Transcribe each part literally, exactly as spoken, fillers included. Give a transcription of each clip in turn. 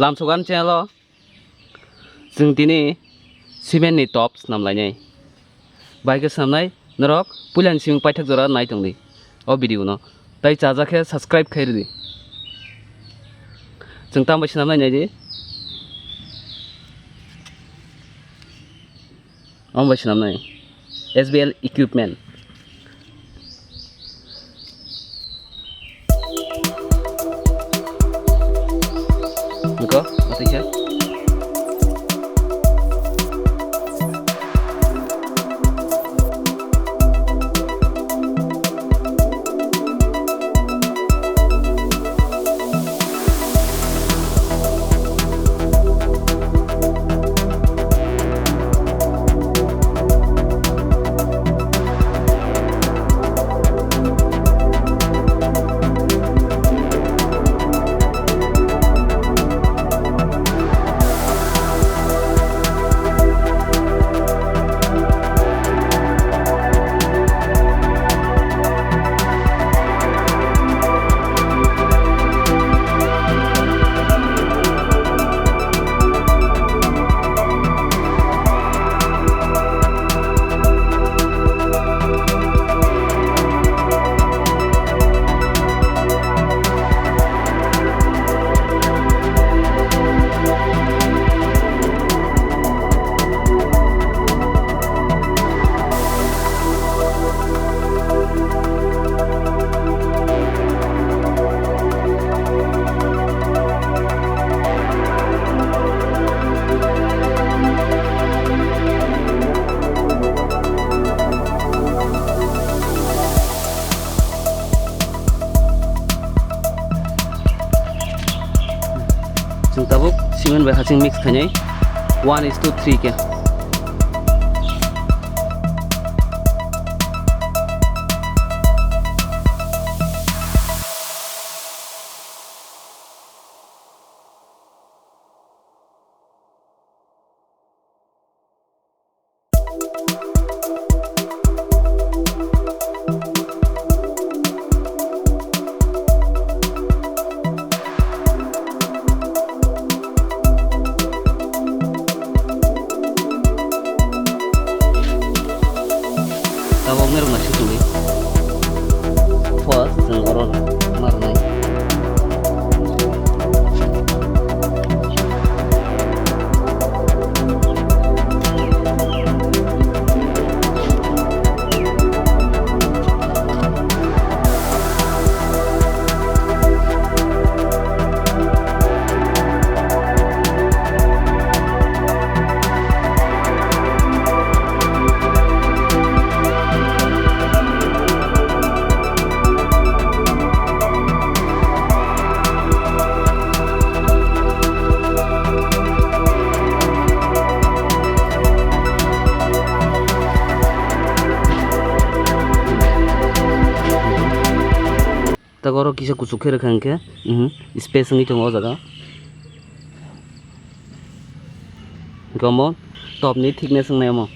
Lamsogan channel o chwng tini cement ni top swnam lainai. Bai khe swnamnai norok puilani siming paithak jora nai tongdi o video no. Tai chajak khe subscribe khai rwdi. Chwng tamo bai swnamnai naidi. Omo bai swnamnai S B L equipment. Niko, mati khe. Chwng tabuk cement bai hasing mix khainai one is to three khe. Tabok nerok naising tongdi. First, chwng oro ma rwnai. Tako oro kisa kuchuk khe rwkha hinkhe, mhm, space wngwi tongo o jaga. Hinkhe omo top ni thickness wngnai omo.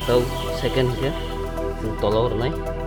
Tau second hinkhe chwng tola o rwnai.